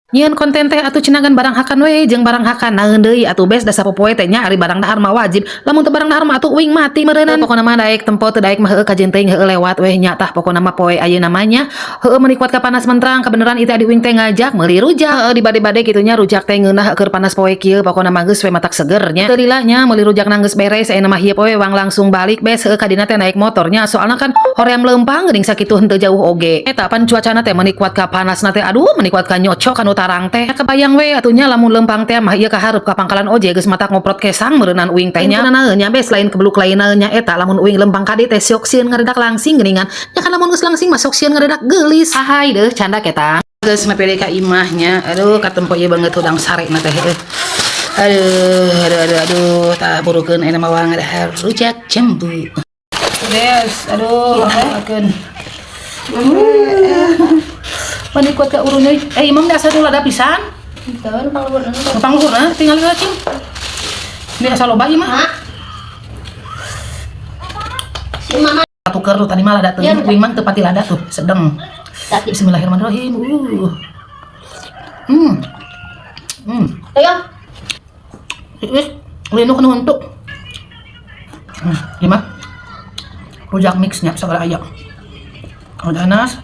Nyieun konten teh atuh cenah ngan barang hakan we jeung barang hakan naeun deui atuh, Bes, da sapopoe teh nya ari barang dahar mah wajib. Lamun teu barang dahar mah atuh uing mati meureunnan. Pokona mah daek tempo teu daek mah heueuh kajeun teuing heueuh lewat weh nya. Tah, pokona mah poe ayeuna mah nya heueuh meuni kuat ka panas mentrang. Kebeneran itu adi uing teh ngajak meuli rujak. Heueuh, di bade-bade kitu nya, rujak teh ngeunah keur panas poe kieu. Pokona mah geus we matak seger nya. Teu lila nya meuli rujak geus beres, ayeuna mah hieup we wang langsung balik, Bes. Heueuh, kadina teh naik motornya, soalna kan hoream leumpang geuning sakitu henteu jauh oge. Eta pan cuacana teh meuni kuat ka panasna teh, aduh, meuni kuat ka nyocok kanu tarang teh. Kebayang we atuh nya lamun leumpang teh mah ieu ka hareup ka pangkalan ojek geus matak ngoprot kesang meureunnan uing teh nya. Naeun nya, Bes, lain kebeluk lain naeun nya, eta lamun uing leumpang ka dieu teh sok sieun ngaredak langsing geuningan nya kan. Lamun geus langsing mah sok sieun ngaredak geulis. Hahay deuh, canda ketang. Geus mapele ka imah nya. Aduh, katempo ieu banget hudang sare na teh heueuh. Aduh, aduh, aduh, aduh, tah burukeun ayeuna mah wang dahar rujak jambu. Bes, aduh, akeun. Mani kuat ka urun euy. Eh, imam da asa dulu ada pisan. Teu pangluhur. Pangluhur na tinggal heula cing. Ini asa loba ieu mah. Si mama. Tuker tuh tadi mah lada teuing, uing mah teu pati lada tuh, sedeng. Tadi. Bismillahirrahmanirrahim. Ayo. Wis, linu kanu untuk. Gimana? Rujak mixnya segala aya. Ada nanas,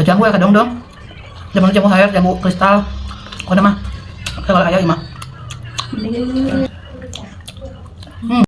jambu ya kadang dong. Jambu jambu air, jambu kristal. Pokoknya mah segala aya ieu mah.